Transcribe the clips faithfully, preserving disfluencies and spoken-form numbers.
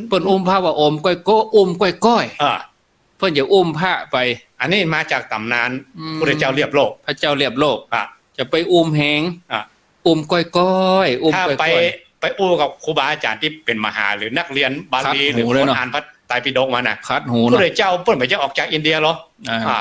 เปิ้นอุ้มพระว่าอมก้อยโก้ อุ้มก้อยๆ อ่า เปิ้นจะอุ้มพระไป อันนี้มาจากต๋ำนาน อืม พุทธเจ้าเลียบโลก พระเจ้าเลียบโลก อ่ะ จะไปอุ้มแฮง อ่ะ อุ้มก้อยๆ อุ้ม ถ้าไป ก้อยๆ ไปอู้กับครูบาอาจ๋ารย์ตี้เป๋นมหาหรือนักเรียนบาลี ขัดหู หรือ เลยเนาะ คนอ่านพระไตรปิฎกมานะ ขัดหูเนาะ พุทธเจ้าเปิ้นบ่ใจ้ออกจากอินเดียหรอ อ่า อ่า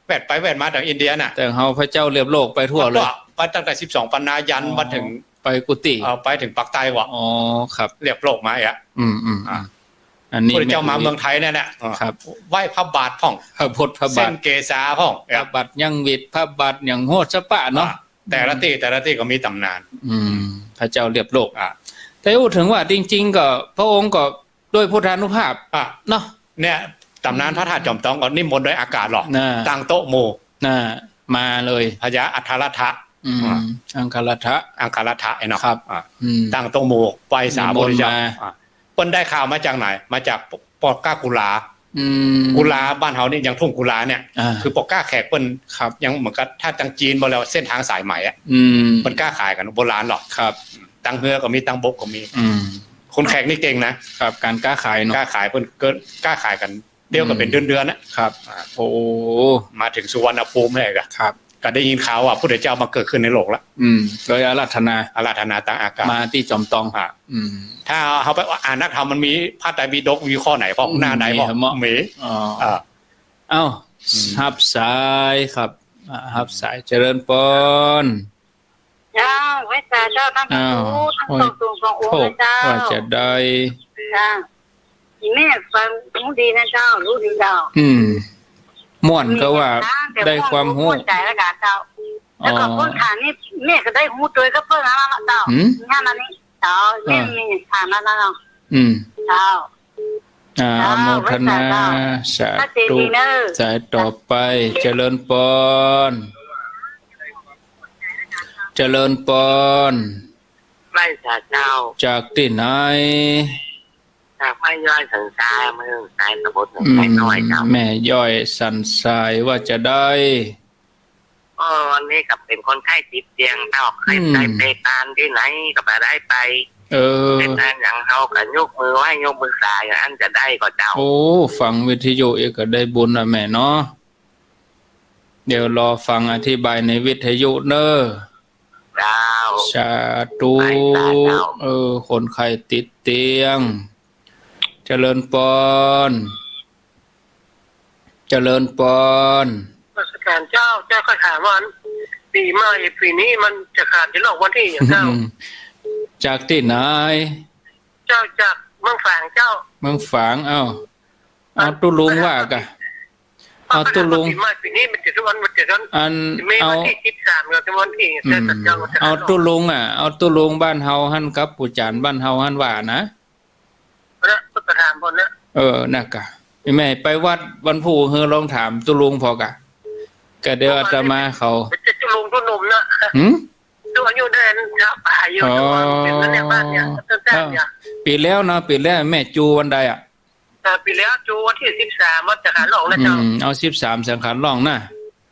แวดไปแวดมาตางอินเดียน่ะ แต่เฮาพระเจ้าเลียบโลกไปทั่วเลย ไปตั้งแต่สิบสองปันนายัน อ๋อ มาเถิง ไปกุฏิ เอาไปเถิงปากใต้วะ อ๋อ ครับ เลียบโลกมาเอะ อืมอืม อ่ะ อืม อันนี้ พุทธเจ้ามาเมืองไทยเนี่ยนะ ครับ ไหว้พระบาทพ่อง พระบาท พระบาท เส้นเกศาพ่อง พระบาทยังหวิด พระบาทยังโหดสะปะเนาะ อ่ะ แต่ละตี้ แต่ละตี้ก็มีต๋ำนาน อืม พระเจ้าเลียบโลก อ่ะ แต่อู้เถิงว่าจริงๆ ก็พระองค์ก็ ด้วยพุทธานุภาพ อ่ะ เนาะ เนี่ย ต๋ำนานพระธาตุจอมตองก็นิมนต์ด้วยอากาศหรอ น่ะ ตั้งโต๊ะหมู่ น่ะ มาเลย พญาอัฏฐรัฐะ อืม อ่ะ อังครัฐะ อังครัฐะไอ้เนาะ ครับ อ่ะ อืม ตั้งโต๊ะหมู่ไหว้สา นิมนต์ พุทธเจ้า มา อ่ะ เปิ้นได้ข่าวมาจากไหน มาจากปอก้ากุลา อืม กุลาบ้านเฮานี่ยังทุ่งกุลาเนี่ย อ่า คือปอก้าแขกเปิ้น ครับ ยังเหมือนกับถ้าตางจีนบ่แล้วเส้นทางสายไหมอะ อืม เปิ้นก้าขายกั๋นโบราณหรอก ครับ ตางเฮือก็มี ตางบกก็มี อืม คนแขกนี่เก่งนะ ครับ ก๋านก้าขายเนาะ ก้าขายเปิ้นก็ก้าขายกั๋น เตียวกั๋นเป๋นเดือนๆ น่ะ ครับ อ่า โอ้ มาเถิงสุวรรณภูมิแหละ ครับ ก็ได้ยินข่าวว่าพุทธเจ้ามาเกิดขึ้นในโลกละ อืม โดยอาราธนา อาราธนาตางอากาศ มาตี้จอมตอง อ่า อืม ถ้าเฮาไปอ่านนักธรรมมันมีพระไตรปิฎกมีข้อไหนพ่อง อืม หน้าไหนพ่อง มีครับ มี อ๋อ อ่า เอ้า อืม ฮับสายครับ อ่า ฮับสาย เจริญปอน เจ้า ไหว้สาเจ้า ตั้ง อ้าว สาธุ ตั้ง โอ้ย สองสูงสององค์ โอ้ นะเจ้า ว่าจะได้ เจ้า อีแม่ฟังรู้ดีนะเจ้า รู้ดีเจ้า อืม ม่วนก็ว่า มีแต่ ได้ความรู้ ม่วนใจ๋แล้วกะเจ้า แล้วก็ อ๋อ คนถามนี่แม่ก็ได้รู้โดยก็เปิ้นนั่นละเจ้า หืม งานอันนี้เจ้า แม่ อ่า มีถามแล้วเนาะ อืม เจ้า อ่า เจ้า อนุโมทนา ไหว้สาเจ้า สาธุ พระเจดีย์เนอะ สายต่อไป เจริญปอน เจริญปอน ไหว้สาเจ้า จากตี้ไหน จากแม่ย้อยสันทราย เมืองสายตำบลหนองไผ่น้อยเจ้า อืม แม่ย้อยสันทราย ว่าจะได้ ก็วันนี้ก็เป๋นคนไข้ติดเตียงเจ้า ไข้ อืม ไข้ไปตานตี้ไหนก็บ่ได้ไป เออ เป๋นอันหยังเฮาก็ยกมือไหว้ยกมือสาอย่างอั้นจะได้ก่อเจ้า โอ้ ฟังวิทยุอีกก็ได้บุญนะแม่เนาะ เดี๋ยวรอฟังอธิบายในวิทยุเนอะ เจ้า สาธุ ไหว้สาเจ้า เออ คนไข้ติดเตียง เจริญปอน เจริญปอน นมัสการเจ้า เจ้าข้าถามว่าปีใหม่ปี๋นี้มันจะขานจะล่องวันตี้หยังเจ้า จากตี้ไหน เจ้าจากเมืองฝางเจ้า เมืองฝาง เอ้า เอาตุ๊ลุงว่ากะ เอาตุ๊ลุง ปีใหม่ปี๋นี้มันจะวัน มันจะวัน อัน มีวันตี้ เอา สิบสาม กับวันตี้ อืม เจ้า เอาตุ๊ลุงอะ เอาตุ๊ลุงบ้านเฮาหั้นกับปู่จ๋ารย์บ้านเฮาหั้นว่านะ นะ ก็ถามก่อนนะ เออ นะกะ แม่ไปวัดวันพูกหื้อลองถามตุ๊ลุงผ่อกะ กะเดี๋ยวอาตมาเขา จะตุ๊ลุงตุ๊ลุงนะ หืม ตุ๊ลุงอยู่ในชาวป่าอยู่ อ๋อ ตุ๊ลุงเป๋นนั่นแหละบ้านเนี่ย ต้นๆ เนี่ย ปี๋แล้วเนาะ ปี๋แล้วแม่จูวันใดอะ เออ ปี๋แล้วจูวันตี้ สิบสาม วันจะขานล่องนะเจ้า อืม เอา สิบสาม สังขารล่องนะ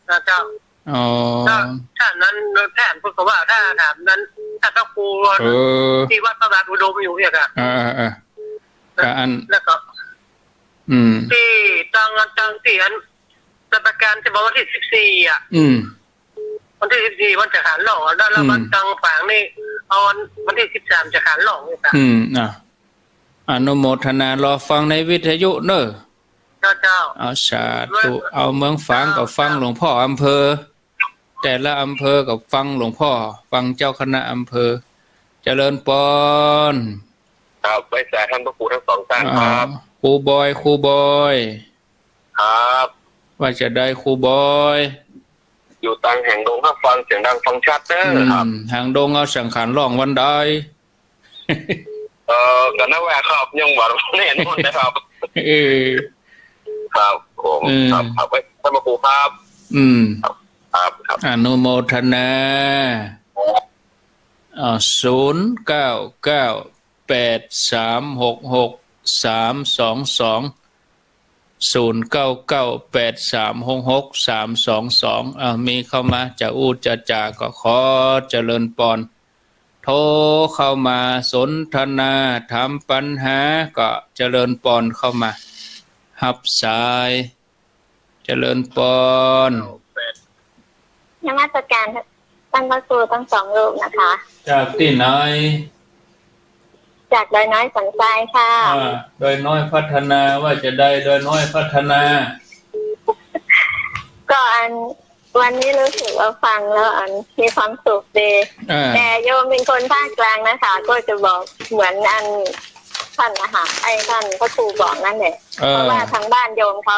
นะเจ้า อ๋อ ถ้า ถ้านั้น ถ้าเปิ้นก็ว่า ถ้าถามนั้น ถ้าพระครู เออ ตี้วัดพระบาทอุดมอยู่เนี่ยค่ะ เออ เออ เออ นะ ก็อัน แล้วก็ อืม ตี้ตั้ง ตั้งตี้อัน สมุทรปราการจะบอกวันตี้ สิบสี่ อ่ะ อืม วันตี้ สิบสี่ วันจะขานล่อง แล้ว แล้ว อืม วันตังฝางนี่ เอาวัน วันตี้ สิบสาม จะขานล่องเนี่ยค่ะ อืม อ่ะ อนุโมทนา รอฟังในวิทยุเนอะ เจ้า เจ้า เอาสาธุ เอาเมืองฝางก็ฟังหลวงพ่ออำเภอ แต่ละอำเภอก็ฟังหลวงพ่อ ฟังเจ้าคณะอำเภอ เจริญปอน ครับ ไหว้สาท่านพระครูทั้งสองท่านครับ อ่า ครูบอย ครูบอย ครับ ว่าจะได้ครูบอย อยู่ตางหางดงครับ ฟังเสียงดังฟังชัดเด้อครับ อืม หางดงเอาสังขารล่องวันใด เออ ก็นั่นแหละครับ ยังบ่แน่นอนนะครับ เออ ครับผม เออ ครับ ครับ ไว้ท่านพระครูครับ อืม ครับ ครับ ครับ อนุโมทนา อ่า ศูนย์เก้าเก้า แปดสามหกหก สามสองสอง ศูนย์เก้าเก้า แปดสามหกหก สามสองสอง อ่า มีเข้ามา จะอู้จะจาก็ขอเจริญปอน โท โทรเข้ามาสนทนา ถามปัญหา ก็เจริญปอนเข้ามา ฮับสาย เจริญปอน นมัสการท่านพระครูทั้งสองรูปนะคะ จากตี้ไหน จากดอยน้อยสันทรายค่ะ อ่า ดอยน้อยพัฒนา ว่าจะได้ดอยน้อยพัฒนา ก็อัน วันนี้รู้สึกว่าฟังแล้วอันมีความสุขดี อ่า แต่โยมเป็นคนภาคกลางนะคะ ก็จะบอกเหมือนอันท่านนะคะ ไอ้ท่านพระครูบอกนั่นแหละ เออ เพราะว่าทางบ้านโยมเขา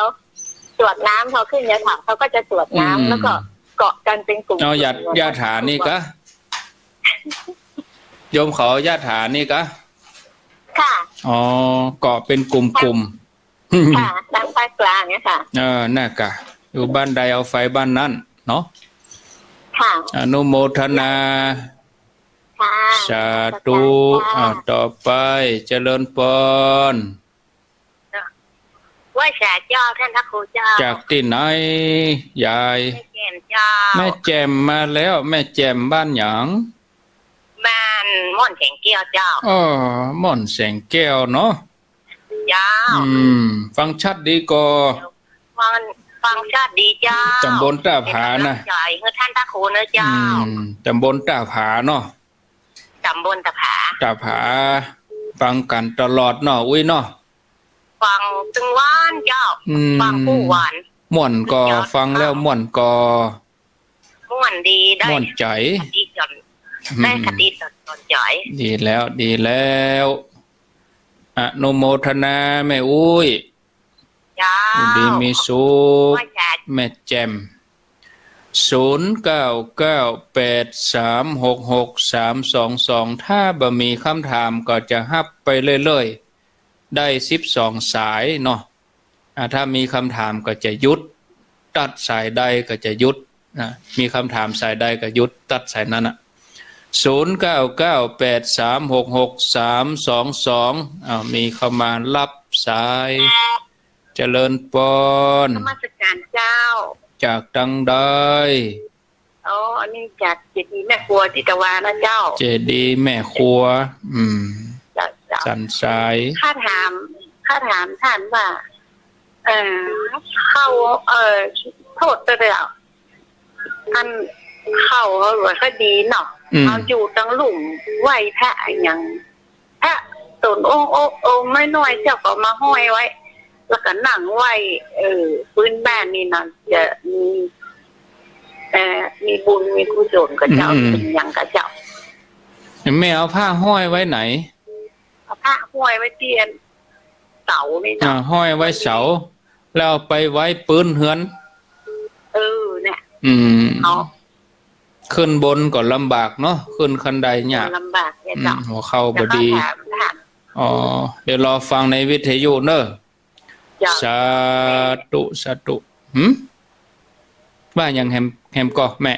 สวดน้ำ พอขึ้นยาถาเขาก็จะสวดน้ำ อืม แล้วก็เกาะกันเป็นกลุ่มๆ เอายา ยาถานี่กะ โยมเขายาถานี่กะ ค่ะ อ๋อ เกาะเป็นกลุ่มๆ ค่ะ ทางภาคกลางเนี่ยค่ะ เออ น่ะกะ อยู่บ้านใดเอาไฟบ้านนั้นเนาะ ค่ะ อนุโมทนา ค่ะ สาธุ ขอบคุณค่ะ อ่า ต่อไป เจริญปอน ไหว้สาเจ้าท่านพระครูเจ้า จากตี้ไหน ยาย แม่แจ่มเจ้า แม่แจ่มมาแล้ว แม่แจ่มบ้านหยัง บ้านม่อนแสงแก้วเจ้า อ๋อ ม่อนแสงแก้วเนาะ เจ้า อืม ฟังชัดดีก่อ ฟัง ฟังชัดดีเจ้า ตำบลต้าผานะ เป็นกำลังใจให้ท่านพระครูนะเจ้า อืม ตำบลต้าผาเนาะ ตำบลต้าผา ต้าผา ฟังกั๋นตลอดเนาะ อุ้ยเนาะ ฟังตึงวันเจ้า อืม ฟังกู้วัน ม่วนก่อ สุดยอด ฟังแล้วม่วนก่อ ม่วนดี ได้ ม่วนใจ๋ คติสอน อืม ได้คติสอน สอนใจ๋ ดีแล้ว ดีแล้ว อนุโมทนาแม่อุ้ย เจ้า อยู่ดีมีสุข ว่าจะ แม่แจ่ม ศูนย์เก้าเก้าแปดสามหกหกสามสองสอง ถ้าบ่มีคำถามก็จะฮับไปเรื่อยๆ ได้สิบสองสายเนาะ อ่า ถ้ามีคำถามก็จะหยุด ตัดสายใดก็จะหยุด นะ มีคำถามสายใดก็หยุด ตัดสายนั้นน่ะ ศูนย์เก้าเก้าแปดสามหกหกสามสองสอง อ้าว มีเข้ามาฮับสาย เจริญปอน นมัสการเจ้า จากตังใด อ๋อ อันนี้จากเจดีย์แม่ครัวตี้ตะวานะเจ้า เจดีย์แม่ครัว อืม เจ้า เจ้า สันทราย ข้าถาม ข้าถามท่านว่า เอ่อ เข้า เอ่อ โทษเจ้าเจ้า อันเข้าเขาว่าเขาดีเนาะ อืม เขาอยู่ตังลุ่มไหว้พระอะหยัง พระต๋นองค์ องค์ องค์น้อยๆ เจ้าก็มาห้อยไว้ แล้วก็นั่งไหว้ เออ พื้นบ้านนี่นะ จะมี เอ่อ มีบุญมีกุศลกับเจ้า อืม เป๋นหยังกับเจ้า แม่เอาพระห้อยไว้ไหน เอาพระห้อยไว้ตี้อันเสานี่เนาะ อ่า ห้อยไว้เสา แล้วเอาไปไว้ปื๊นเฮือน เออ เนี่ย อืม เอา ขึ้นบนก็ลำบากเนาะ ขึ้นคันไดยาก ลำบากเนี่ย อืม เจ้า หัวเข่าบ่ดี เดี๋ยวเขาถาม ถาม อ๋อ เดี๋ยวรอฟังในวิทยุเนอะ เจ้า สาธุ สาธุ หืม ว่าหยังแหม แหมก่อแม่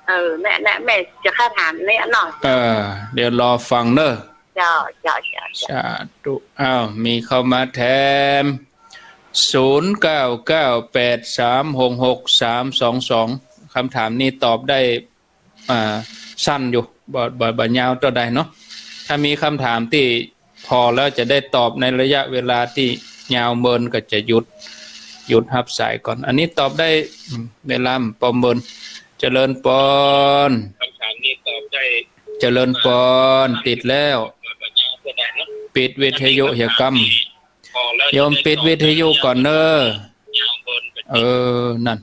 เออ แม่ แม่ แม่จะข้าถามเนี่ยเนาะ เออ เดี๋ยวรอฟังเนอะ เจ้า เจ้า เจ้า เจ้า สาธุ อ้าว มีเข้ามาแถม ศูนย์เก้าเก้าแปดสามหกหกสามสองสอง คำถามนี้ตอบได้ อ่า สั้นอยู่ บ่ บ่ บ่ยาวเต้าใดเนาะ ถ้ามีคำถามตี้พอแล้วจะได้ตอบในระยะเวลาตี้ยาวเมินก็จะหยุด หยุดฮับสายก่อน อันนี้ตอบได้ อืม เวลามันปอเมิน เจริญปอน คำถามนี้ตอบได้ เจริญปอน ติดแล้ว ปิดวิทยุเหียกำ โยมปิดวิทยุก่อนเนอะ เออ นั่น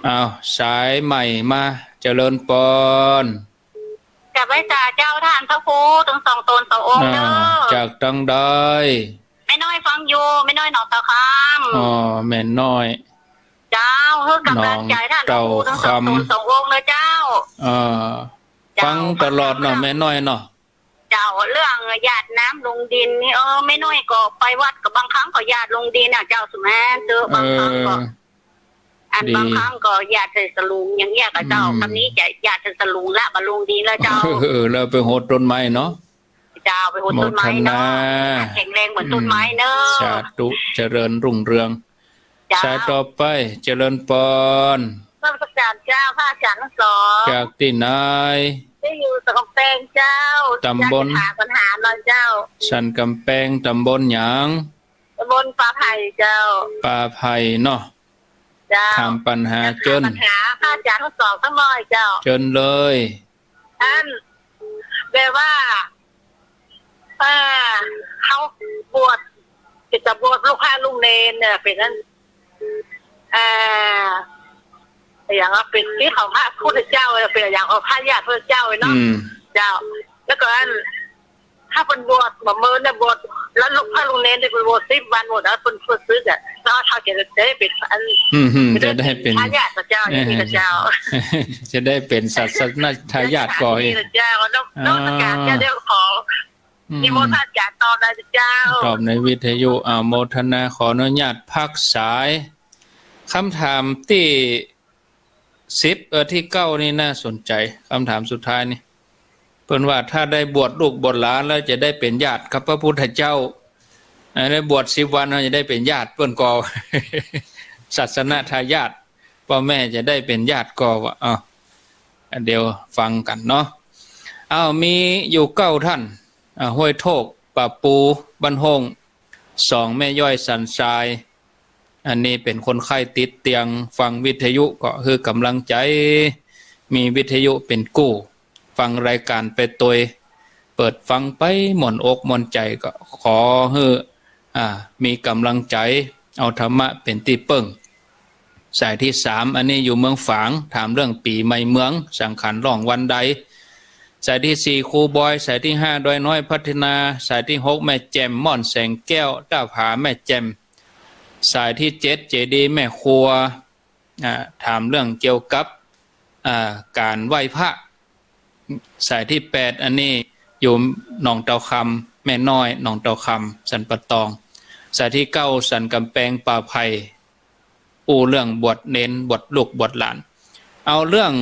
อ้าว สายใหม่มา เจริญปอน กราบไหว้สาเจ้าต้านพระครูตึงสองต๋นสององค์เนอะ อ่า จากตังใด แม่น้อยฟังอยู่ แม่น้อยหนองเต่าคำ อ๋อ แม่น้อย เจ้า หื้อกำลังใจ๋ต้านพระครูตึงสองต๋นสององค์เนอะเจ้า เออ เจ้า ฟังตลอดเนาะ แม่น้อยเนาะ เจ้า เรื่องหยาดน้ำลงดินนี่ เออ แม่น้อยก็ไปวัดก็บางครั้งก็หยาดลงดินน่ะเจ้า สุแม่นเตอะ บางครั้งก็ เออ อัน ดี บางครั้งก็หยาดใส่สลุงอย่างเนี้ยก็เจ้า อืม คำนี้จะหยาดใส่สลุงละ บ่ลงดินแล้วเจ้า เออ แล้วไปหดต้นไม้เนาะ เจ้า ไปหดต้นไม้เนาะ โมทนา แข็งแรงเหมือนต้นไม้เนอะ อืม สาธุ เจริญรุ่งเรือง เจ้า สายต่อไป เจริญปอน นมัสการเจ้า พระอาจ๋ารย์ทั้งสอง จากตี้ไหน ตี้อยู่สันก๋ำแปงเจ้า ต๋ำบล อยากจะถามปัญหาหน่อยเจ้า สันก๋ำแปง ต๋ำบลหยัง ต๋ำบลป่าไผ่เจ้า ป่าไผ่เนาะ เจ้า ถามปัญหา อยากถาม เจิญ ปัญหาพระอาจ๋ารย์ทั้งสองสักหน่อยเจ้า เจิญเลย อัน แบบว่า อ่า เฮาบวช จะบวชลูกพระลูกเณรเนี่ย เป๋นอัน อ่า อย่างว่าเป๋นศิษย์ของพระพุทธเจ้า เป๋นอย่างของพระญาติพุทธเจ้าเนาะ อืม เจ้า แล้วก็อัน ถ้าเปิ้นบวช บ่าเมินเนี่ยบวช แล้วลูกพระลูกเณรเนี่ยเปิ้นบวชสิบวันหมดแล้ว เปิ้น เปิ้นสึกอะ แล้วเฮาจะได้เป๋นอัน อืม อืม จะได้เป๋น จะได้เป๋นทายาทเจ้า เออ อย่างนี้เจ้า จะได้เป๋นศาสนทายาทก่อ เจ้า เนาะ นมัสก๋านเจ้า เดี๋ยวขอ อืม นิมนต์พระอาจ๋ารย์ตอบหน่อยเจ้า ตอบในวิทยุ อา โมทนา ขออนุญาตพักสาย กำถามตี้สิบ เออ ตี้เก้านี่น่าสนใจ๋ กำถามสุดท้ายนี่ เปิ้นว่าถ้าได้บวชลูกบวชหลานแล้วจะได้เป๋นญาติกับพระพุทธเจ้า อ่า ได้บวชสิบวันแล้วจะได้เป๋นญาติเปิ้นก่อ ศาสนทายาท ป้อแม่จะได้เป๋นญาติก่อว่า อ้าว เดี๋ยวฟังกั๋นเนาะ อ้าว มีอยู่เก้าต้าน อ่า ห้วยโทก ป่าปู บ้านโฮ่ง สอง แม่ย้อยสันทราย อันนี้เป๋นคนไข้ติดเตียง ฟังวิทยุก็หื้อก๋ำลังใจ๋ มีวิทยุเป๋นกู้ ฟังรายก๋านไปตวย เปิดฟังไปม่วนอกม่วนใจ๋ ก็ขอหื้อ อ่า มีก๋ำลังใจ๋ เอาธรรมะเป๋นตี้เปิ้ง สายตี้สาม อันนี้อยู่เมืองฝาง ถามเรื่องปี๋ใหม่เมือง สังขารล่องวันใด สายตี้สี่ ครูบอย สายตี้ห้า ดอยน้อยพัฒนา สายตี้หก แม่แจ่ม ม่อนแสงแก้ว ต้าผาแม่แจ่ม สายตี้เจ็ด เจดีย์แม่ครัว อ่า ถามเรื่องเกี่ยวกับ อ่า ก๋านไหว้พระ สายตี้แปด อันนี้อยู่หนองเตาคำ แม่น้อย หนองเตาคำ สันป่าตอง สายตี้เก้า สันก๋ำแปง ป่าไผ่ อู้เรื่องบวชเณร บวชลูกบวชหลาน เอาเรื่อง